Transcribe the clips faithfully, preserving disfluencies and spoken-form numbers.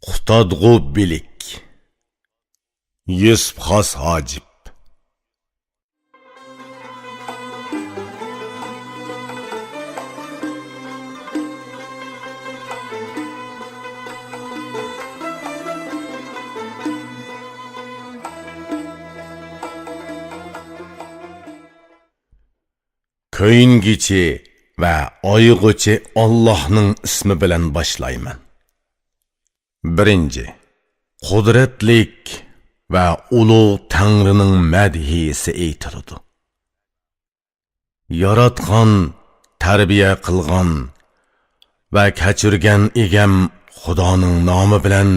قۇتادغۇ بىلىك. يۈسۈپ خاس ھاجىپ. كۆيۈنگۈچى ۋە ئايىغۇچى ئاللاھنىڭ ئىسمى بىلەن باشلايمەن. بىرىنچى، قۇدرەتلىك ۋە ئۇلۇغ تەڭرىنىڭ مەدھىيىسى ئېيتىلىدۇ. ياراتقان، تەربىيە قىلغان ۋە كەچۈرگەن ئىگەم خۇدانىڭ نامى بىلەن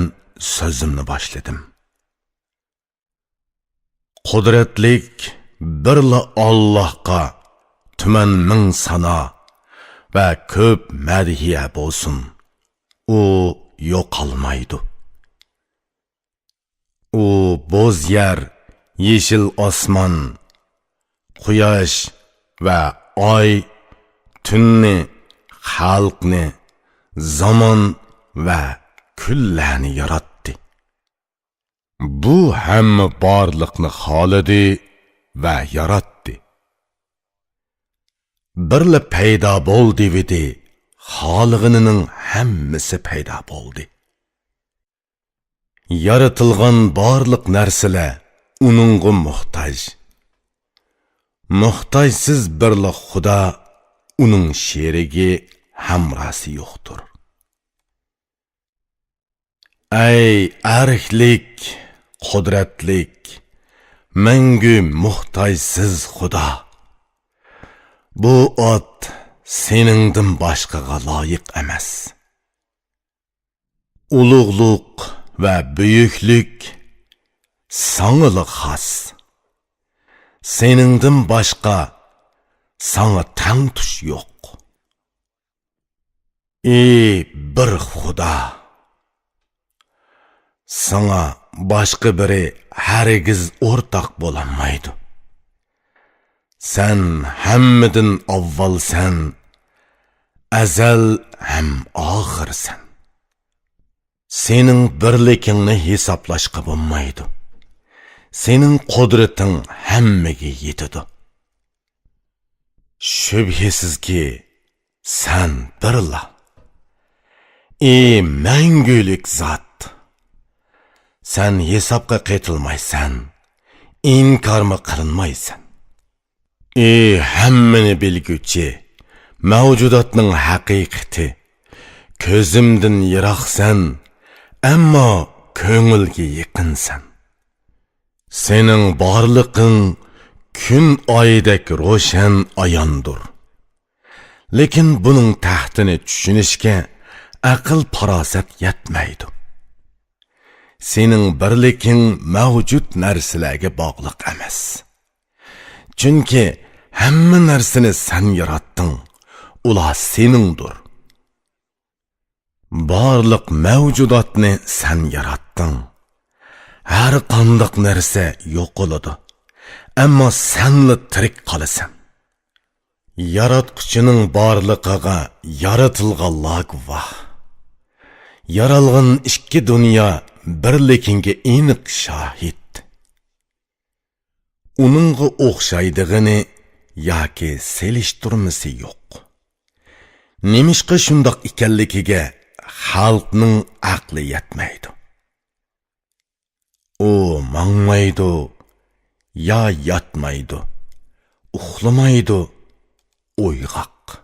سۆزۈمنى باشلىدىم. قۇدرەتلىك بىرلا ئاللاھقا تۈمەن مىڭ سانا ۋە كۆپ مەدھىيە بولسۇن. ئۇ يوقالمايدۇ. ئۇ بوز يەر، يېشىل ئاسمان، قۇياش ۋە ئاي، تۈننى، خەلقنى، زامان ۋە كۈنلەرنى ياراتتى. بۇ ھەممە بارلىقنى خالىدى ۋە ياراتتى. بىرلا پەيدا بول دېۋىدى، خالىغىنىنىڭ ھەممىسى پەيدا بولدى. يارىتىلغان بارلىق نەرسىلەر ئۇنىڭغا موھتاج. موھتاجسىز بىرلا خۇدا، ئۇنىڭ شېرىكى، ھەمراھسى يوقتۇر. ئەي ئەركلىك، قۇدرەتلىك، مەڭگۈ موھتاجسىز خۇدا! بۇ ئات سېنىڭدىن باشقىغا لايىق ئەمەس. ئۇلۇغلۇق ۋە بۈيۈكلۈك ساڭىلا خاس. سېنىڭدىن باشقا ساڭا تەڭتۇش يوق. ئى بىر خۇدا! ساڭا باشقا بىرى ھەرگىز ئورتاق بولالمايدۇ. سەن ھەممىدىن ئاۋۋالسەن، ئەزەل ھەم ئاخىرسەن. سېنىڭ بىرلىكىڭنى ھېسابلاشقا بولمايدۇ. سېنىڭ قۇدرىتىڭ ھەممىگە يېتىدۇ. شۈبھىسىزكى، سەن بىرلا. ئى مەڭگۈلۈك زات! سەن ھېسابقا قېتىلمايسەن، ئىنكارمۇ قىلىنمايسەن. ئى ھەممىنى بىلگۈچى، مەۋجۇداتنىڭ ھەقىقىتى! كۆزۈمدىن يىراقسەن، ئەمما كۆڭۈلگە يېقىنسەن. سېنىڭ بارلىقىڭ كۈن ئايدەك روشەن ئاياندۇر. لېكىن بۇنىڭ تەھتىنى چۈشىنىشكە ئەقىل-پاراسەت يەتمەيدۇ. سېنىڭ بىرلىكىڭ مەۋجۇت نەرسىلەرگە باغلىق ئەمەس. چۈنكى ھەممە نەرسىنى سەن ياراتتىڭ، ئۇلار سېنىڭدۇر. بارلىق مەۋجۇداتنى سەن ياراتتىڭ. ھەر قانداق نەرسە يوقىلىدۇ، ئەمما سەنلا تىرىك قالىسەن. ياراتقۇچىنىڭ بارلىقىغا يارىتىلغانلار گۇۋاھ. يارالغان ئىككى دۇنيا بىرلىكىڭگە ئېنىق شاھىت. ئۇنىڭغا ئوخشايدىغىنى ياكى سېلىشتۇرمىسى يوق. نېمىشقا شۇنداق ئىكەنلىكىگە خەلقنىڭ ئەقلى يەتمەيدۇ. ئۇ ماڭمايدۇ، يا ياتمايدۇ، ئۇخلىمايدۇ، ئويغاق.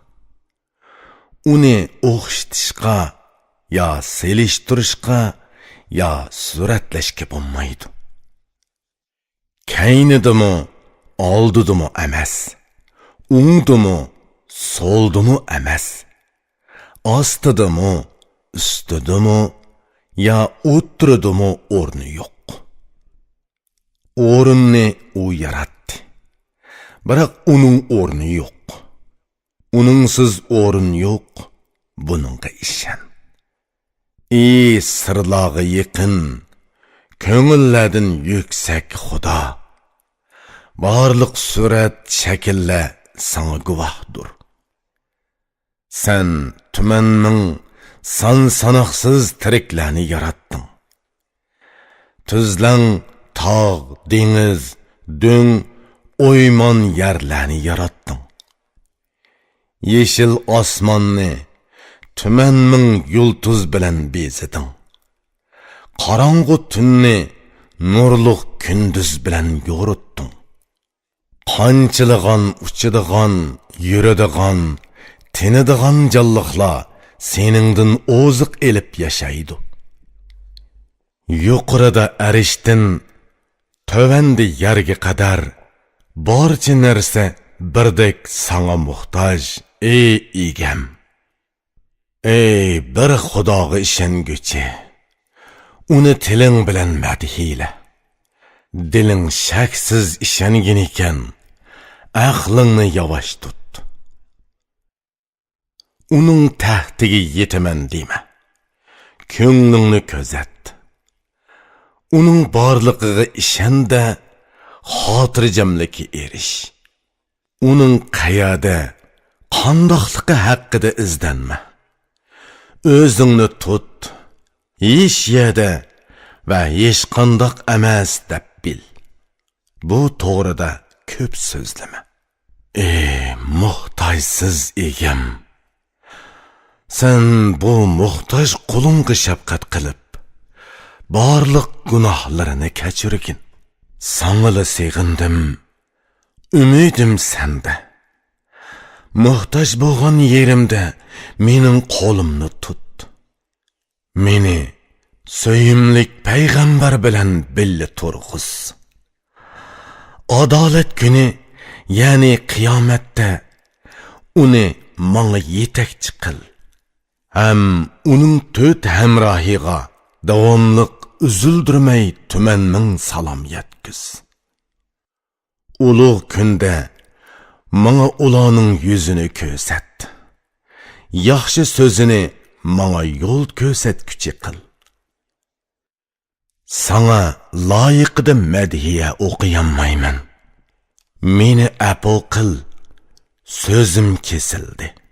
ئۇنى ئوخشىتىشقا، يا سېلىشتۇرۇشقا، يا سۈرەتلەشكە بولمايدۇ. كەينىدىمۇ، ئالدىدىمۇ ئەمەس، ئوڭدىمۇ، سولدىمۇ ئەمەس، ئاستىدىمۇ، ئۈستىدىمۇ يا ئوتتۇرىدىمۇ ئورنى يوق. ئورۇننى ئۇ ياراتتى، بىراق ئۇنىڭ ئورنى يوق. ئۇنىڭسىز ئورۇن يوق، بۇنىڭغا ئىشەن. ئى سىرلارغا يېقىن، كۆڭۈللەردىن يۈكسەك خۇدا! بارلىق سۈرەت، شەكىللەر ساڭا گۇۋاھدۇر. سەن تۈمەن مىڭ، سان-ساناقسىز تىرىكلەرنى ياراتتىڭ. تۈزلەڭ، تاغ، دېڭىز، دۆڭ، ئويمان يەرلەرنى ياراتتىڭ. يېشىل ئاسماننى تۈمەن مىڭ يۇلتۇز بىلەن بېزىدىڭ. قاراڭغۇ تۈننى نۇرلۇق كۈندۈز بىلەن يورۇتتۇڭ. قانچىلىغان، ئۇچىدىغان، يۈرىدىغان، تىنىدىغان جانلىقلار سېنىڭدىن ئوزۇق ئېلىپ ياشايدۇ. يۇقىرىدا ئەرشتىن تۆۋەندە يەرگە قەدەر بارچە نەرسە بىردەك ساڭا موھتاج، ئەي ئىگەم. ئەي بىر خۇداغا ئىشەنگۈچى، ئۇنى تىلىڭ بىلەن مەدھىيلە. دىلىڭ شەكسىز ئىشەنگىنىكەن، ئەقلىڭنى ياۋاش تۇت. ئۇنىڭ تەختىگە يېتىمەن دېمە. كۆڭلۈڭنى كۆزەت. ئۇنىڭ بارلىقىغا ئىشەن-دە، خاتىرجەملىككە ئېرىش. ئۇنىڭ قەيەردە، قانداقلىقى ھەققىدە ئىزدەنمە. ئۆزۈڭنى تۇت، ھېچ يەردە ۋە ھېچقانداق ئەمەس دەپ بىل. بۇ توغرىدا كۆپ سۆزلىمە. ئەي موھتاجسىز ئىگەم! سەن بۇ موھتاج قۇلۇڭغا شەپقەت قىلىپ، بارلىق گۇناھلىرىنى كەچۈرگىن. ساڭىلا سېغىندىم، ئۈمىدىم سەندە. موھتاج بولغان يېرىمدە مېنىڭ قولۇمنى تۇت. مېنى سۆيۈملۈك پەيغەمبەر بىلەن بىللە تۇرغۇز. ئادالەت كۈنى، يەنى قىيامەتتە ئۇنى ماڭا يېتەكچى قىل. ھەم ئۇنىڭ تۆت ھەمراھىغا داۋاملىق ئۈزۈلدۈرمەي تۈمەن مىڭ سالام يەتكۈز. ئۇلۇغ كۈندە ماڭا ئۇلارنىڭ يۈزىنى كۆرسەت. ياخشى سۆزىنى ماڭا يول كۆرسەتكۈچى قىل. ساڭا لايىقىدا مەدھىيە ئوقۇيالمايمەن. مېنى ئەپۇ قىل، سۆزۈم كېسىلدى.